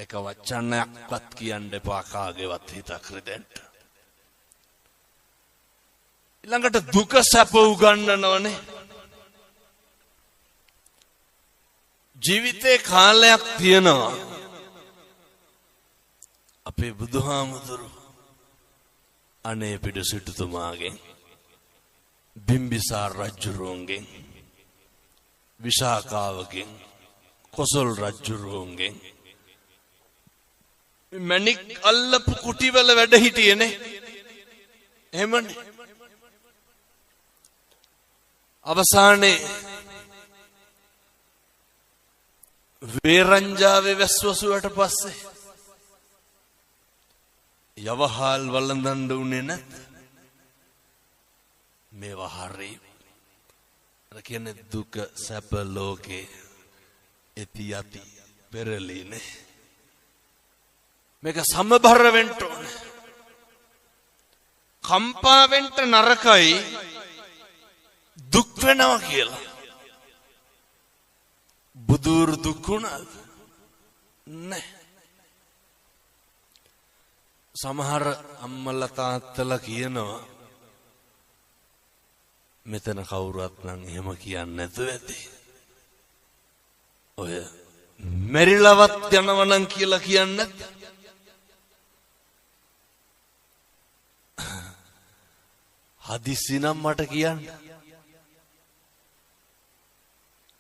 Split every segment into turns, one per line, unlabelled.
එක වචනයක්වත් කියන්න එපා කාගේවත් හිතක් රිදෙන්න. ඊළඟට දුක සැප උගන්වනවනේ. ජීවිතේ කාලයක් තියෙනවා අපේ බුදුහාමුදුරු අනේ පිට සිටුතුමාගෙන්, බිම්බිසාර රජුරුවන්ගෙන්, විශාකාවගෙන්, කොසල් රජුරුවන්ගෙන් මැණික් අල්ලපු කුටිවල වැඩ හිටියනේ. එහෙමනේ. අවසානයේ වේරංජාවේ වැස්වසුවට පස්සේ යවහල් වළඳන්න උනේ නැද්ද? මේවා හරි. අර කියන්නේ දුක සැප ලෝකේ එති යති පෙරලිනේ. මේක සමබර වෙන්න ඕනේ. කම්පා වෙන්න නරකයි දුක් වෙනවා කියලා. බුදුරු දුක් වුණාද? නෑ. සමහර අම්මලා තාත්තලා කියනවා මෙතන කවුරුවත් නම් එහෙම කියන්නේ නැතුව ඇති. ඔය මෙරිලවත් යනවා නම් කියලා කියන්නේ නැද්ද? හදිසි නම් මට කියන්න.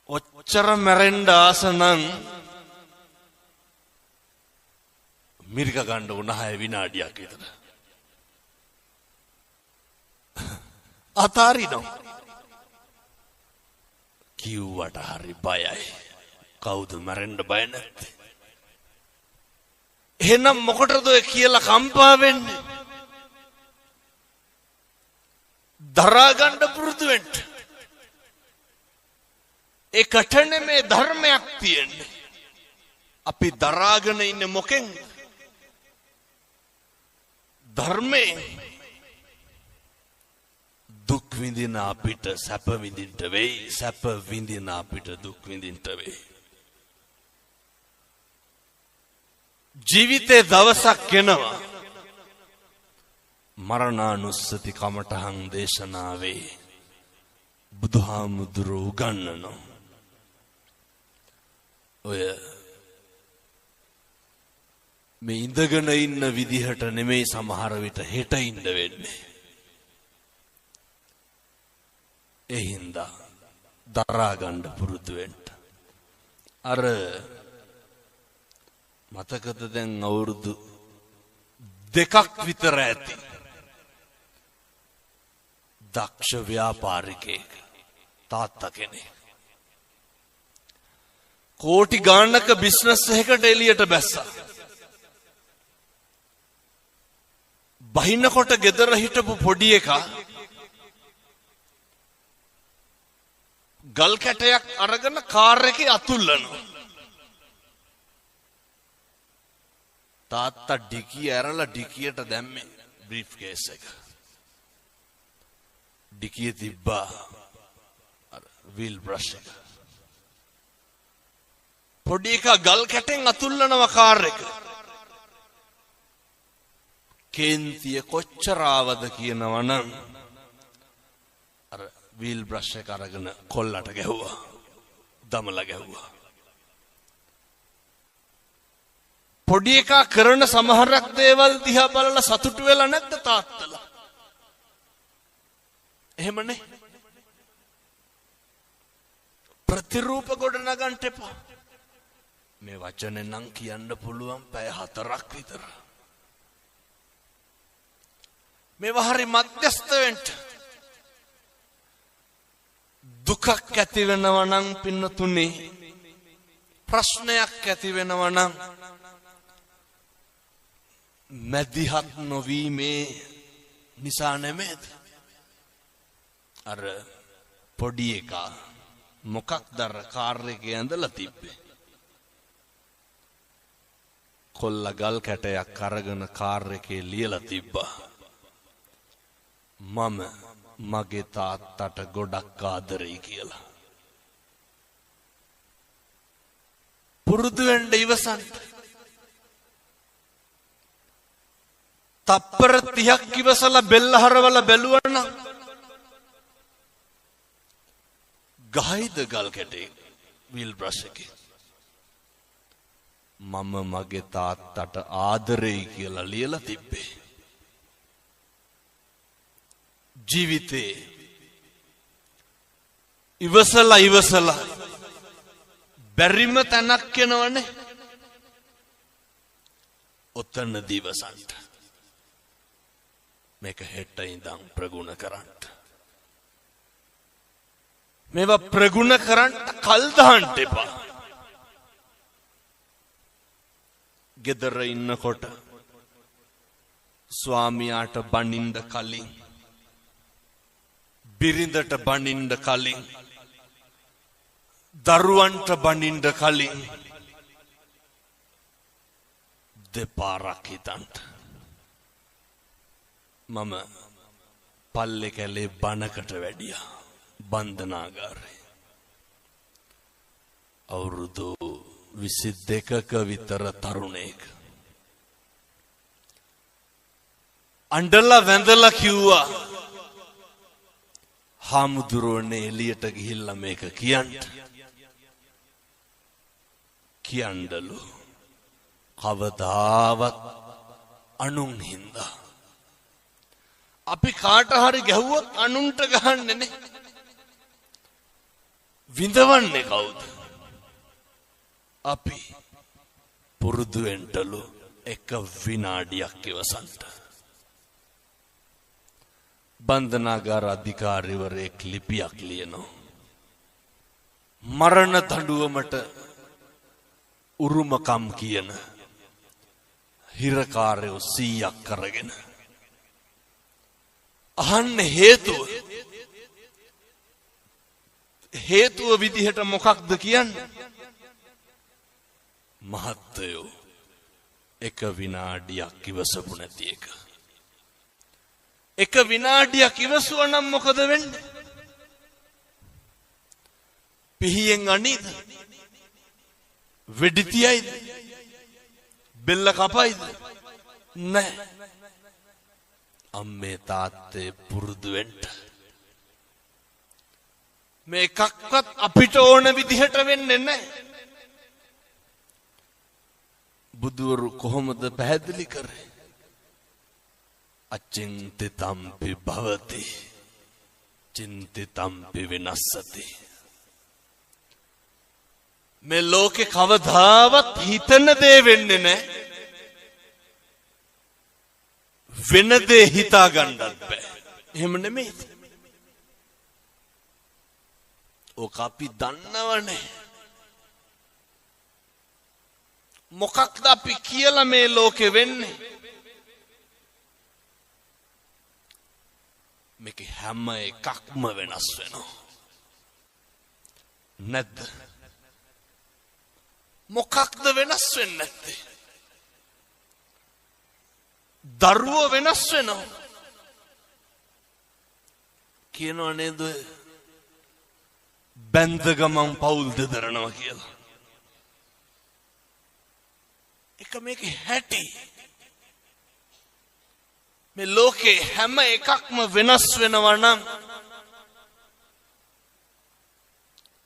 ඔච්චර මැරෙන්න ආස නම් මිරික ගන්න ඕන 6 විනාඩියක් විතර. අතාරිනවා. කිව්වට හරි බයයි. කවුද මැරෙන්න බය නැත්තේ? එහෙනම් මොකටද ඔය කියලා කම්පා වෙන්නේ? දරා ගන්න පුරුදු වෙන්න. ඒකට නෙමේ ධර්මයක් තියෙන්නේ. අපි දරාගෙන ඉන්නේ මොකෙන්ද? ධර්මයෙන්. දුක් විඳින අපිට සැප විඳින්න වෙයි. සැප විඳින අපිට දුක් විඳින්න වෙයි. ජීවිතේ දවසක් එනවා මරණානුස්සති කමඨහං දේශනාවේ බුදුහාමුදුරුවෝ උගන්වනවා. ඔය මේ ඉඳගෙන ඉන්න විදිහට නෙමෙයි සමහර විට හෙට ඉන්න වෙන්නේ. ඒ හින්දා දරා ගන්න පුරුදු වෙන්න. අර මතකද දැන් අවුරුදු 2ක් විතර ඇති දක්ෂ ව්‍යාපාරිකයෙක් තාත්තා කෙනෙක් කෝටි ගාණක බිස්නස් එකකට එළියට බැස්සා. බහිනකොට ගෙදර හිටපු පොඩි එකා ගල් කැටයක් අරගෙන කාර් එකේ අතුල්ලනවා. තාත්තා ඩිකිය ඇරලා ඩිකියට දැම්මේ බ්‍රීෆ් කේස් එක. ඩිකිය තිබ්බා අර වීල් බ්‍රෂ් එක. පොඩි එකා ගල් කැටෙන් අතුල්ලනවා කාර් එක. කේන්තිය කොච්චර ආවද කියනවනම් අර වීල් බ්‍රෂ් එක අරගෙන කොල්ලට ගැහුවා. දමලා ගැහුවා. පොඩි එකා කරන සමහරක් දේවල් දිහා බලලා සතුටු වෙලා නැද්ද තාත්තලා? එහෙමනේ. ප්‍රතිරූප ගොඩ නගන්න එපා. මේ වචනේ නම් කියන්න පුළුවන් පැය 4ක් විතර. මේවා හරි මධ්‍යස්ත වෙන්න. දුකක් ඇති වෙනවා නම් පින්නතුනේ, ප්‍රශ්නයක් ඇති වෙනවා නම් මැදිහත් නොවීමේ නිසා නෙමෙයිද? අර පොඩි එකා මොකක්ද අර කාර් එකේ ඇඳලා තිබ්බේ? කොල්ල ගල් කැටයක් අරගෙන කාර් එකේ ලියලා තිබ්බා. මම මගේ තාත්තට ගොඩක් ආදරෙයි කියලා. පුරුදු වෙන්න ඉවසන්න. තප්පර 30ක් ඉවසලා බෙල්ල හරවලා බැලුවා නම් ගහයිද ගල් කැටේ වීල් බ්‍රෂ් එකේ? මම මගේ තාත්තට ආදරෙයි කියලා ලියලා තිබ්බේ. ජීවිතේ ඉවසලා ඉවසලා බැරිම තැනක් එනවනේ. ඔතන දිවසන්ට මේක හෙට ඉඳන් ප්‍රගුණ කරන්න. මේවා ප්‍රගුණ කරන්න කල් දාන්න එපා. ගෙදර ඉන්නකොට ස්වාමියාට බනින්න කලින්, බිරිඳට බනින්න කලින්, දරුවන්ට බනින්න කලින් දෙපාරක් හිතන්න. මම පල්ලේ කැලේ බණකට වැඩියා බන්ධනාගාරේ. අවුරුදු 22ක විතර තරුණයෙක්. අඬලා වැඳලා කිව්වා, හාමුදුරුවනේ එළියට ගිහිල්ලා මේක කියන්න. කියන්නලු කවදාවත් අනුන් හින්දා. අපි කාට හරි ගැහුවොත් අනුන්ට ගහන්නේ නේ. විඳවන්නේ කවුද? අපි. පුරුදු වෙන්නලු එක විනාඩියක් ඉවසන්න. බන්ධනාගාර අධිකාරිවරයෙක් ලිපියක් ලියනවා. මරණ දඬුවමට උරුමකම් කියන හිරකාරයෝ 100ක් කරගෙන. අහන්න හේතුව විදිහට මොකක්ද කියන්නේ? මහත්තයෝ එක විනාඩියක් ඉවසපු නැති එක. එක විනාඩියක් ඉවසුවා නම් මොකද වෙන්නේ? පිහියෙන් අනීද? වෙඩි තියයිද? බෙල්ල කපයිද? නෑ. අම්මේ තාත්තේ පුරුදු වෙන්න. මේ එකක්වත් අපිට ඕන විදිහට වෙන්නේ නෑ. බුදුවරු කොහොමද පැහැදිලි කරේ? අචින්තිතම්පි භවති චින්තිතම්පි විනස්සති. මේ ලෝකේ කවදාවත් හිතන දේ වෙන්නේ නෑ. වෙන දේ හිතා ගන්නත් බෑ. එහෙම නෙමෙයිද? ඕක අපි දන්නවනේ. මොකක්ද අපි කියලා මේ ලෝකෙ වෙන්නේ? මේක හැම එකක්ම වෙනස් වෙනවා. නැද්ද? මොකක්ද වෙනස් වෙන්නේ නැත්තේ? දරුවෝ වෙනස් වෙනවා. කියනවා නේද? බැන්ද ගමන් පවුල් දෙදරනවා කියලා. එක මේකේ හැටි. මේ ලෝකේ හැම එකක්ම වෙනස් වෙනවා නම්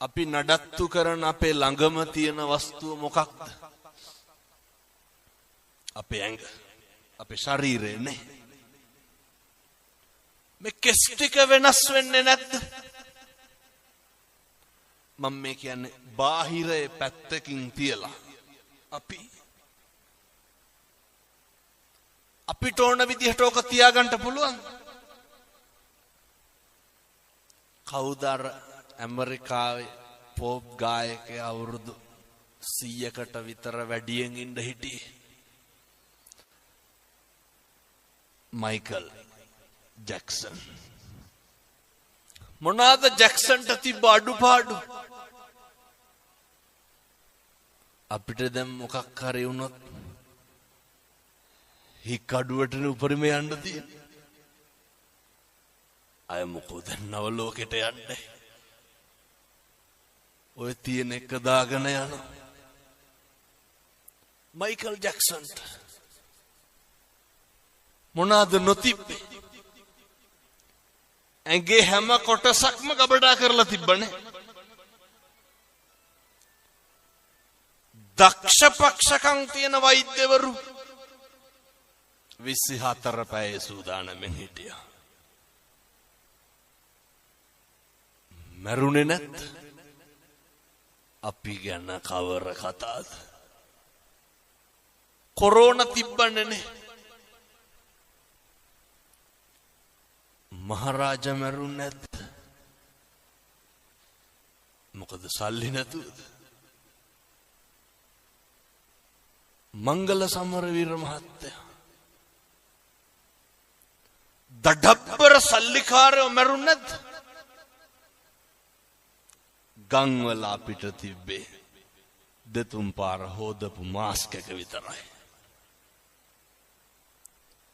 අපි නඩත්තු කරන අපේ ළඟම තියෙන වස්තුව මොකක්ද? අපේ ඇඟ, අපේ ශරීරය නේ. මේ කෙස් ටික වෙනස් වෙන්නේ නැද්ද? මම මේ කියන්නේ බාහිරයේ පැත්තකින් තියලා අපි අපිට ඕන විදිහට ඕක තියාගන්න පුළුවන්. කවුද අර ඇමරිකාවේ පොප් ගායකයා අවුරුදු 100කට විතර වැඩියෙන් ඉන්න හිටියේ? Michael Jackson. මොනවාද ජැක්සන්ට තිබ්බ අඩුපාඩු? අපිට දැන් මොකක් හරි වුණොත් හික් අඩුවටනේ උපරිම යන්න තියෙන්නේ. අය මොකෝ දැන් නව ලෝකෙට යන්නේ? ඔය තියෙන එක දාගෙන යනවා. මයිකල් ජැක්සන්ට මොනවාද නොතිබ්බේ? ඇඟේ හැම කොටසක්ම ගබඩා කරලා තිබ්බනේ. දක්ෂ පක්ෂකම් තියෙන වෛද්‍යවරු 24 පැය සූදානම්ෙන් හිටියා. මැරුණේ නැද්ද? අපි ගැන කවර කතාද? කොරෝනා තිබ්බන්නේ නේ. මහරජා මැරුණ නැද්ද? මොකද සල්ලි නැතුවද? මංගල සමරවීර මහත්තයා දඩබ්බර සල්ලිකාරයෝ මැරුණ නැද්ද? ගම්වල අපිට තිබ්බේ දෙතුන් පාර හොදපු මාස්ක් එක විතරයි.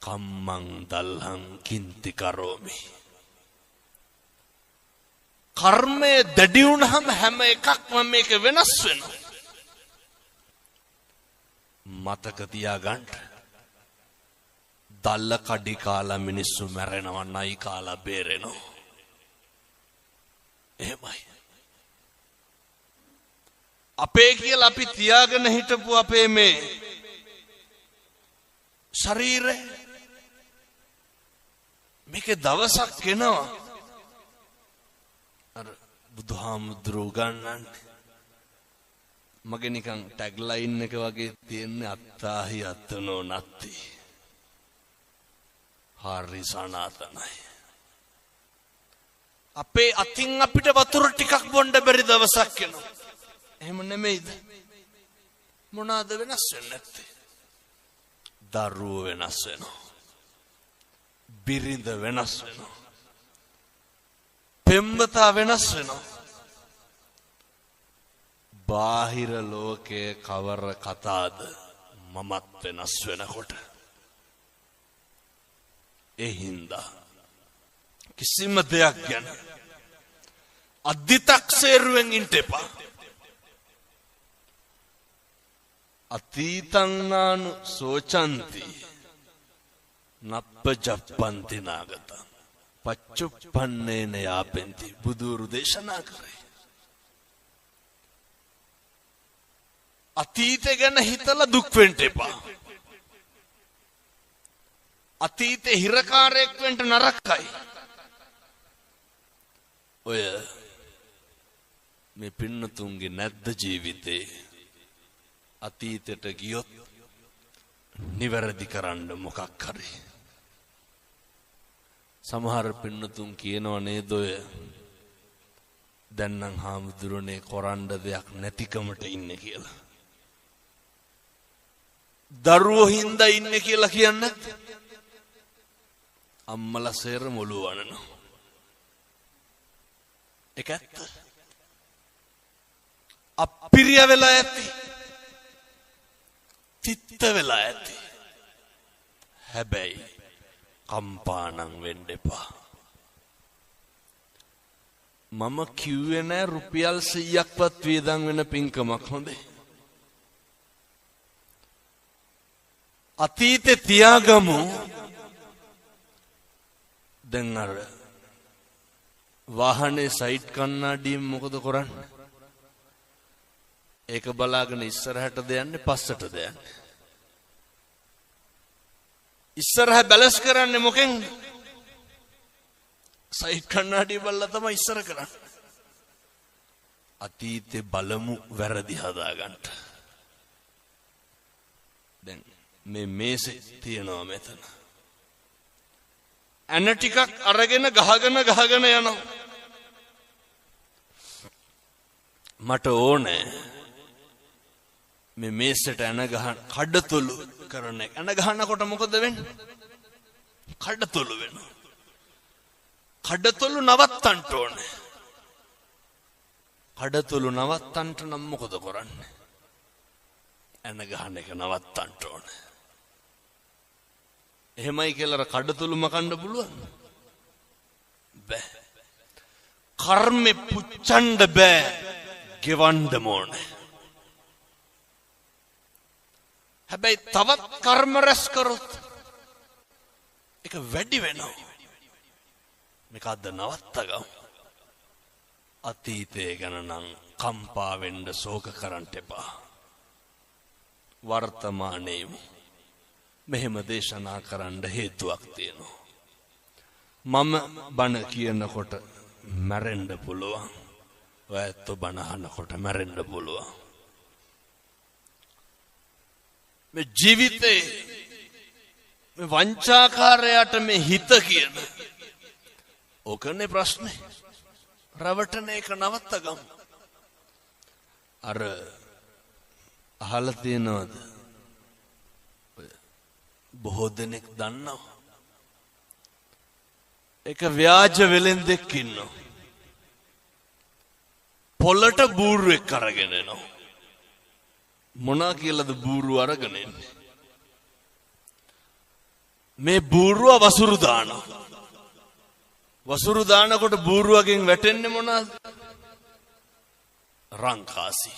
කම්මං දල්හං කින්ති කරෝමි. කර්මය දැඩි වුණාම හැම එකක්ම මේක වෙනස් වෙනවා. මතක තියාගන්න, දල්ල කඩි කාලා මිනිස්සු මැරෙනවා, නයි කාලා බේරෙනවා. එහෙමයි. අපේ කියලා අපි තියාගෙන හිටපු අපේ මේ ශරීරය මේක දවසක් එනවා. අර බුදුහාමුදුරුවෝ උගන්වන්නේ මගේ නිකන් ටැග් ලයින් එක වගේ තියෙන්නේ අත්තාහි අත්තනෝ නත්ති. හරි සනාතනයි. අපේ අතින් අපිට වතුර ටිකක් බොන්න බැරි දවසක් එනවා. එහෙම නෙමෙයිද? මොනවාද වෙනස් වෙන්නේ නැත්තේ? දරුවෝ වෙනස් වෙනවා. බිරිඳ වෙනස් වෙනවා. පෙම්වතා වෙනස් වෙනවා. බාහිර ලෝකයේ කවර කතාද මමත් වෙනස් වෙනකොට. ඒ හින්දා කිසිම දෙයක් ගැන අද්දිතක්සේරුවෙන් ඉන්න එපා. අතීතං නානු සෝචන්ති නප්ප ජප්පන්ති නාගතං පච්චුප්පන්නේන යාපෙන්ති බුදුරු දේශනා කරේ. අතීතය ගැන හිතලා දුක් වෙන්න එපා. අතීතේ හිරකාරයෙක් වෙන්න නරකයි. ඔය මේ පින්නතුන්ගේ නැද්ද ජීවිතේ අතීතයට ගියොත් නිවැරදි කරන්න මොකක් හරි. සමහර පින්නතුන් කියනවා නේද ඔය දැන් නම් හාමුදුරනේ කොරන්න දෙයක් නැතිකමට ඉන්නේ කියලා. දරුවෝ හින්දා ඉන්නේ කියලා කියන්නේ නැද්ද? අම්මලා සේරම ඔළුව වනනවා. ඒක ඇත්ත. අප්පිරිය වෙලා ඇති. තිත්ත වෙලා ඇති. හැබැයි කම්පානම් වෙන්න එපා. මම කිව්වේ නෑ රුපියල් 100ක්වත් වියදම් වෙන පින්කමක් හොඳේ. අතීතේ තියාගමු. දැන් අර වාහනේ සයිඩ් කණ්ණාඩියෙන් මොකද කරන්නේ? ඒක බලාගෙන ඉස්සරහටද යන්නේ පස්සටද යන්නේ? ඉස්සරහ බැලන්ස් කරන්නේ මොකෙන්ද? සයිඩ් කණ්ණාඩිය බලලා තමයි ඉස්සර කරන්නේ. අතීතේ බලමු වැරදි හදාගන්න. දැන් මේ මේසේ තියෙනවා මෙතන. ඇන ටිකක් අරගෙන ගහගෙන ගහගෙන යනවා. මට ඕනේ මේ මේසෙට ඇන ගහන කඩතොළු කරන එක. ඇන ගහනකොට මොකද වෙන්නේ? කඩතොළු වෙනවා. කඩතොළු නවත්තන්න ඕනේ. කඩතොළු නවත්තන්න නම් මොකද කරන්නේ? ඇන ගහන එක නවත්තන්න ඕනේ. එහෙමයි කියලා අර කඩතොළු මකන්න පුළුවන්ද? බෑ. කර්මෙ පුච්චන්න බෑ, ගෙවන්න ඕනේ. හැබැයි තවත් කර්ම රැස් කරොත් වැඩි වෙනවා. මේක අද නවත්ත ගමු. අතීතය ගැන නම් කම්පා වෙන්න ශෝක කරන්න එපා. වර්තමානයේම මෙහෙම දේශනා කරන්න හේතුවක් තියෙනවා. මම බණ කියනකොට මැරෙන්න පුළුවන්. ඔය ඇත්තෝ බණ අහනකොට මැරෙන්න පුළුවන්. මේ ජීවිතේ මේ වංචාකාරයාට මේ හිත කියන ඕකනේ ප්‍රශ්නේ. රවටන එක නවත්ත ගමු. අර අහලා තියෙනවද? බොහෝ දෙනෙක් දන්නවා. එක ව්‍යාජ වෙලෙන්දෙක් ඉන්නවා. පොළට බූරුවෙක් අරගෙන එනවා. මොනා කියලාද බූරුව අරගෙන එන්නේ? මේ බූරුව වසුරු දානවා. වසුරු දානකොට බූරුවගෙන් වැටෙන්නේ මොනවාද? රංකාසි.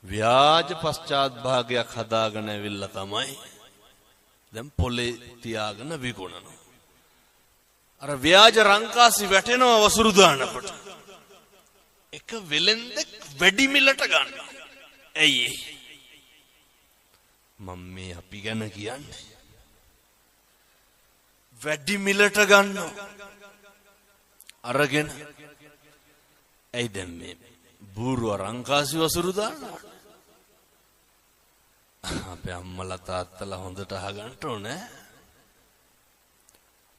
ව්‍යාජ පශ්චාත් භාගයක් හදාගෙන ඇවිල්ලා තමයි දැන් පොලේ තියාගෙන විකුණනවා. අර ව්‍යාජ රංකාසි වැටෙනවා වසුරු දානකොට. එක වෙලෙන්දෙක් වැඩි මිලට ගන්නවා. ඇයි ඒ? මම මේ අපි ගැන කියන්නේ. වැඩි මිලට ගන්නවා. අරගෙන ඇයි දැන් මේ බූරුව රංකාසි වසුරු දානවා? අපේ අම්මලා තාත්තලා හොඳට අහගන්න ඕනේ.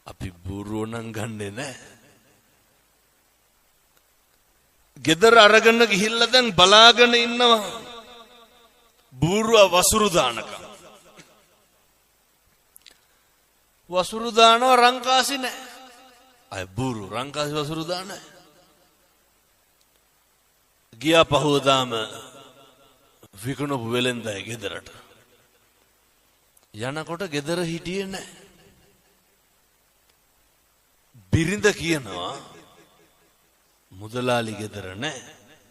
අපි බූරුව නම් ගන්නෙ නෑ. ගෙදර අරගෙන ගිහිල්ලා දැන් බලාගෙන ඉන්නවා බූරුව වසුරු දානකම්. වසුරු දානවා රංකාසි නෑ. අය බූරු රංකාසි වසුරු දාන ගියා පහුවදාම විකුණපු වෙලෙන්දයි ගෙදරට. යනකොට ගෙදර හිටියේ නෑ. බිරිඳ කියනවා මුදලාලි ගෙදර නෑ,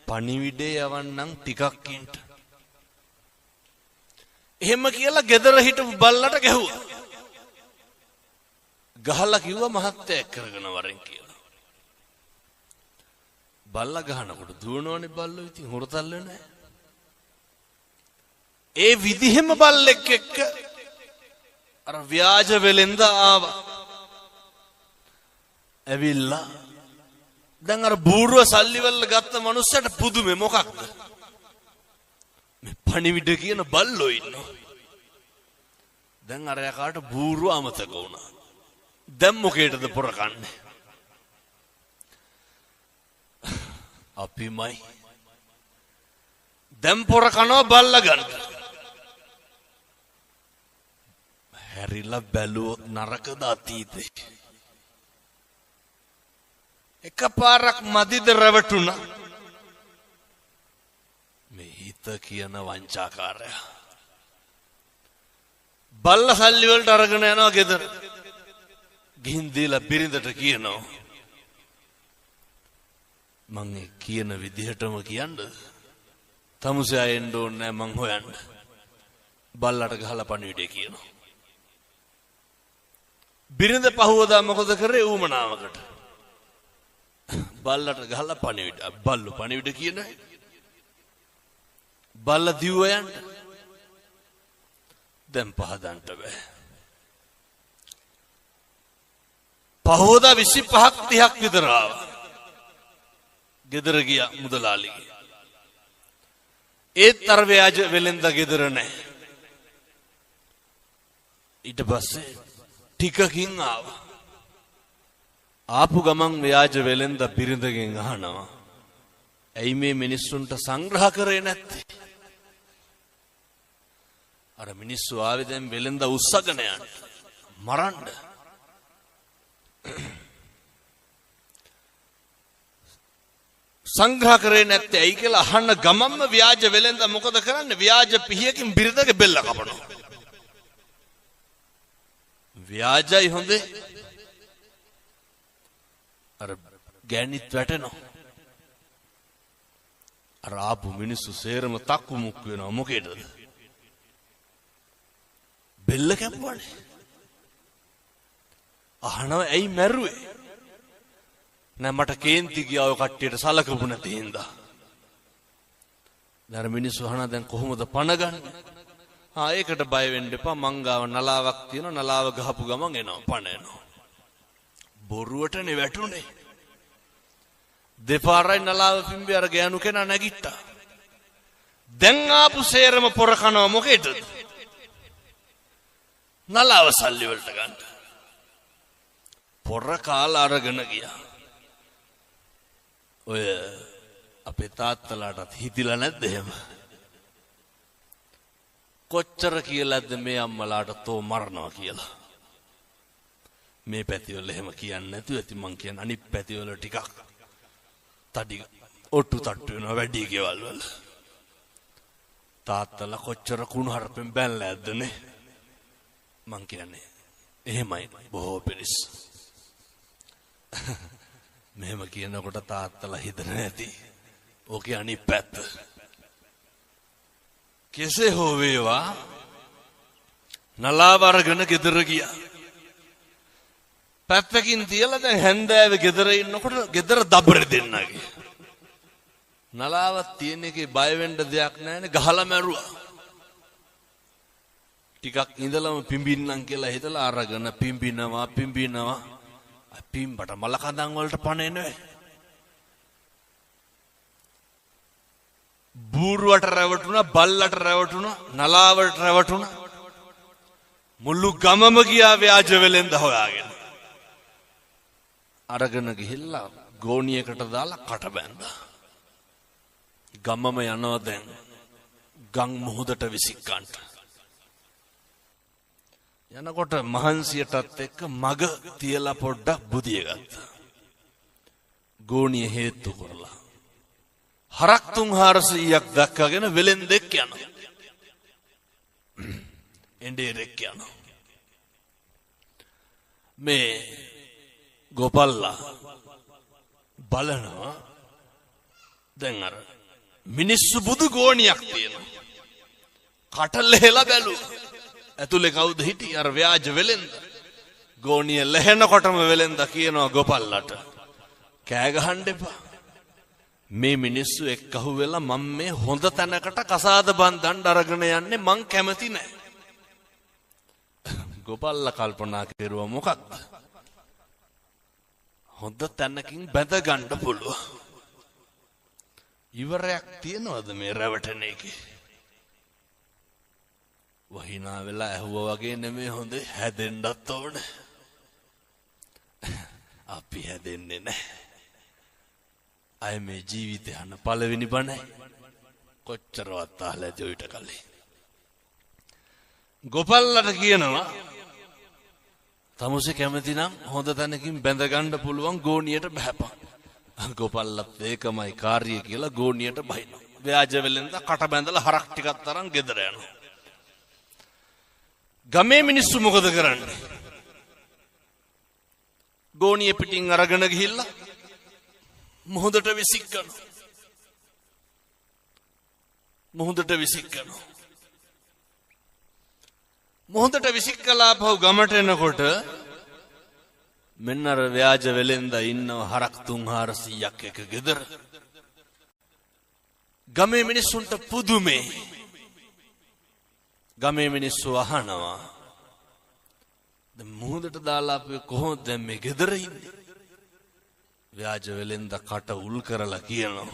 පණිවිඩේ යවන්නම් ටිකක් ඉන්න. එහෙම කියලා ගෙදර හිටපු බල්ලට ගැහුවා. ගහලා කිව්වා මහත්තයා එක් කරගෙන වරෙන් කියලා. බල්ලා ගහනකොට දුවනවනේ බල්ලෝ, ඉතින් හොරතල් වෙන්නේ. ඒ විදිහෙම බල්ලෙක් එක්ක අර ව්‍යාජ වෙලෙන්ද ආවා. ඇවිල්ලා දැන් අර බූරුව සල්ලි වල ගත්ත මනුස්සයට පුදුමේ මොකක්ද? මේ පණිවිඩ කියන බල්ලෝ ඉන්නවා. දැන් අර යකාට බූරුව අමතක වුණා. දැන් මොකේටද පොර කන්නේ? අපිමයි. දැන් පොර කනවා බල්ලා ගන්න. හැරිලා බැලුවොත් නරකද අතීතේ? එකපාරක් මදිද රැවටුණා. මේ හිත කියන වංචාකාරයා. බල්ලා සල්ලි වලට අරගෙන යනවා ගෙදර. ගිහින් දීලා බිරිඳට කියනවා මං ඒ කියන විදිහටම කියන්නද? තමුසයා එන්න ඕනේ නෑ මං හොයන්න. බල්ලට ගහලා පණිවිඩය කියනවා. බිරිඳ පහුවදා මොකද කරේ? ඌමනාවකට බල්ලට ගහලා පණිවිඩ. බල්ලෝ පණිවිඩ කියනවා. බල්ලා දිව්ව යන්න. දැන් පහදන්න බෑ. පහුවදා 25ක් 30ක් විතර ආවා. ගෙදර ගියා මුදලාලිගේ. ඒත් අර ව්‍යාජ වෙලෙන්ද ගෙදර නෑ. ඊට පස්සේ ටිකකින් ආවා. ආපු ගමන් ව්‍යාජ වෙලෙන්ද බිරිඳගෙන් අහනවා, ඇයි මේ මිනිස්සුන්ට සංග්‍රහ කරේ නැත්තේ? අර මිනිස්සු ආවේ දැන් වෙලෙන්ද උස්සගෙන යන්න, මරන්න. සංග්‍රහ කරේ නැත්තේ ඇයි කියලා අහන්න ගමන්ම ව්‍යාජ වෙලෙන්ද මොකද කරන්නේ? ව්‍යාජ පිහියකින් බිරිඳගේ බෙල්ල කපනවා. ව්‍යාජයි හොඳේ. අර ගෑණිත් වැටෙනවා. අර ආපු මිනිස්සු සේරම තක්කු මුක්කු වෙනවා. මොකේද? බෙල්ල කැපුවානේ. අහනවා ඇයි මැරුවේ? නෑ මට කේන්ති ගියා ඔය කට්ටියට සලකපු නැති හින්දා. දැන් මිනිස්සු අහනවා දැන් කොහොමද පණ ගන්නේ? ආ ඒකට බය වෙන්න එපා, මං ගාව නලාවක් තියෙනවා, නලාව ගහපු ගමන් එනවා පණ එනවා. බොරුවටනේ වැටුනේ. දෙපාරයි නලාව පිම්බි අර ගෑනු කෙනා නැගිට්ටා. දැන් ආපු සේරම පොර කනවා මොකේද? නලාව සල්ලි වලට ගන්න. පොර කාලා අරගෙන ගියා. ඔය අපේ තාත්තලාටත් හිතිලා නැද්ද එහෙම? කොච්චර කියලාද මේ අම්මලාට තෝ මරනවා කියලා? මේ පැතිවල එහෙම කියන්නේ නැතුව ඇති, මං කියන්නේ අනිත් පැතිවල ටිකක් තඩි ඔට්ටු තට්ටු වෙනවා වැඩි ගෙවල් වල. තාත්තලා කොච්චර කුණු හරපෙන් බැලලා ඇද්ද නේ? මං කියන්නේ එහෙමයි බොහෝ පිරිස්. මෙහෙම කියනකොට තාත්තලා හිතන නැති. ඕකේ අනිත් පැත්ත. කෙසේ හෝ වේවා නලාව අරගෙන ගෙදර ගියා. පැත්තකින් තියලා දැන් හැන්දෑවේ ගෙදර ඉන්නකොට ගෙදර දබර දෙන්නගේ. නලාවක් තියෙන එකේ බය වෙන්න දෙයක් නැහැනේ, ගහලා මැරුවා. ටිකක් ඉඳලම පිඹින්නම් කියලා හිතලා අරගෙන පිඹිනවා පිඹිනවා. පිඹට මල කඳන් වලට පණ එනවා. බූරුවට රැවටුණා, බල්ලට රැවටුණා, නලාවට රැවටුණා. මුළු ගමම ගියා ව්‍යාජ වෙලෙන්ද හොයාගෙන. අරගෙන ගිහිල්ලා ගෝණියකට දාලා කට බැඳා. ගමම යනවා දැන් ගම් මුහුදට විසිකන්ට. යනකොට මහන්සියටත් එක්ක මග තියලා පොඩ්ඩක් බුදිය ගත්තා. ගෝණිය හේතු කරලා හරක් 300-400ක් දක්වාගෙන වෙලෙන්දෙක් යනවා. එඬේරෙක් යනවා. මේ ගෝපල්ලා බලනවා දැන් අර මිනිස්සු බුදු ගෝණියක් තියෙනවා. කට ලෙහෙලා බැලුවා. ඇතුලේ කවුද හිටියේ? අර ව්‍යාජ වෙලෙන්ද. ගෝණිය ලෙහෙනකොටම වෙලෙන්ද කියනවා ගෝපල්ලාට, කෑ ගහන්න එපා. මේ මිනිස්සු එක්ක අහුවෙලා මම මේ හොඳ තැනකට කසාද බන්ධන්න අරගෙන යන්නේ, මං කැමති නෑ. ගෝපල්ලා කල්පනා කෙරුවා මොකක්ද? හොඳ තැනකින් බැඳ ගන්න පුළුවන්. ඉවරයක් තියනවද මේ රැවටෙන එකේ? වහිනා වෙලා ඇහුවා වගේ නෙමෙයි හොඳේ, හැදෙන්නත් ඕනේ. අපි හැදෙන්නේ නැහැ. අය මේ ජීවිතය අහන පළවෙනි බණයි. කොච්චරවත් අහලා ඇති ඔయిత කලින්. ගෝපල්ලට කියනවා තමුසේ කැමති නම් හොඳ තැනකින් බැඳ ගන්න පුළුවන්, ගෝණියට බහැපන්. ගෝපල්ලත් ඒකමයි කාර්යය කියලා ගෝණියට බහිනවා. ව්‍යාජ වෙලෙන්ද කට බැඳලා හරක් ටිකක් තරම් ගෙදර යනවා. ගමේ මිනිස්සු මොකද කරන්නේ? ගෝණිය පිටින් අරගෙන ගිහිල්ලා මුහුදට විසිකනවා. මුහුදට විසිකනවා. මුහුදට විසිකලා පහු ගමට එනකොට මෙන්න අර ව්‍යාජ වෙලෙන්ද ඉන්නව හරක් 300-400ක් එක ගෙදර. ගමේ මිනිස්සුන්ට පුදුමේ. ගමේ මිනිස්සු අහනවා, දැන් මුහුදට දාලා අපි කොහොමද දැන් මේ ගෙදර ඉන්නේ? ව්‍යාජ වෙලෙන්ද කට උල් කරලා කියනවා,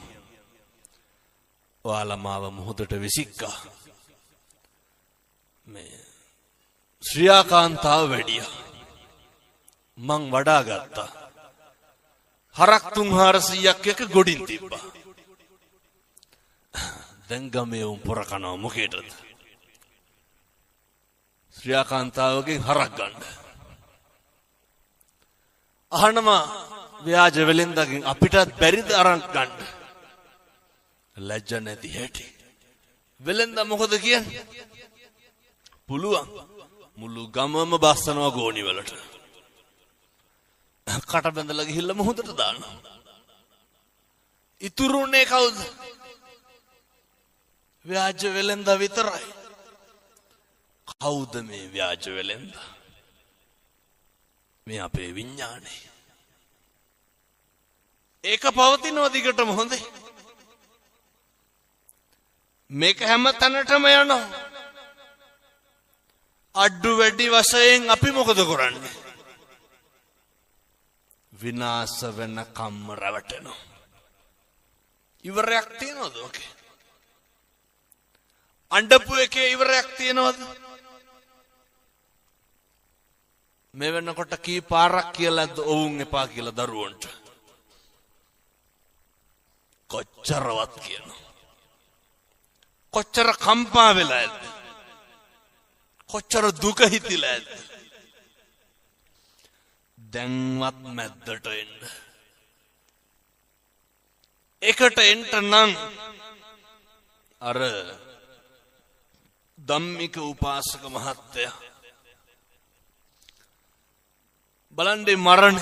ඔයාලා මාව මුහුදට විසික්කා. මේ ශ්‍රියාකාන්තාව වැඩියා. මං වඩා ගත්තා. හරක් 300-400ක් එක ගොඩින් තිබ්බා. දැන් ගමේ උන් පොර කනවා මොකේටද? ශ්‍රියාකාන්තාවගෙන් හරක් ගන්න. අහනවා ව්‍යාජ වෙලෙන්දගෙන් අපිටත් බැරිද අරන් ගන්න? ලැජ්ජ නැති හැටි. වෙලෙන්දා මොකද කියන්නේ? පුළුවන්. මුළු ගමම බස්සනවා ගෝණි වලට. කට බැඳලා ගිහිල්ලා මුහුදට දානවා. ඉතුරුනේ කවුද? ව්‍යාජ වෙලෙන්දා විතරයි. කවුද මේ ව්‍යාජ වෙලෙන්දා? මේ අපේ විඥානේ. ඒක පවතිනවා දිගටම හොඳේ. මේක හැම තැනටම යනවා. අඩු වැඩි වශයෙන් අපි මොකද කරන්නේ? විනාශ වෙන කම්ම රැවටෙනවා. ඉවරයක් තියනවද ඔකේ? අඬපු එකේ ඉවරයක් තියනවද? මේ වෙනකොට කී පාරක් කියලාද ඔවුන් එපා කියලා දරුවන්ට? කොච්චරවත් කියනවා. කොච්චර කම්පා වෙලා ඇද්ද? කොච්චර දුක හිතිලා ඇද්ද? දැන්වත් මැද්දට එන්න. එකට එන්න නම් අර ධම්මික උපාසක මහත්තයා බලන්නේ මරණ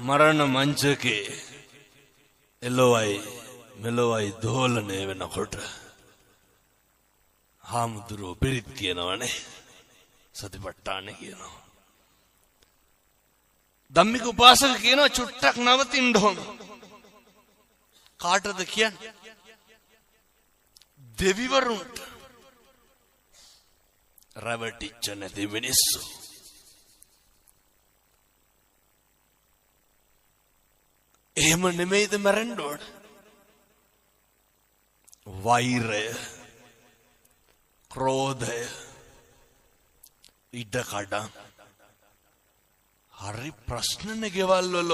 මරණ මංචකේ එළොවයි මෙලොවයි දෝලණය වෙනකොට හාමුදුරුවෝ පිරිත් කියනවනේ, සතිපට්ඨාන කියනවා. ධම්මික උපාසක කියනවා චුට්ටක් නවතින්න ඕන. කාටද කියන්නේ? දෙවිවරුන්ට. රැවටිච්ච නැති මිනිස්සු. එහෙම නෙමෙයිද මැරෙන්න ඕන? වෛරය, ක්‍රෝධය, ඉඩ කඩම් හරි ප්‍රශ්නනේ ගෙවල් වල.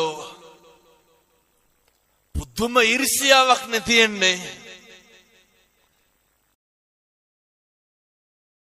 පුදුම ඊර්ෂ්‍යාවක් නේ තියෙන්නේ.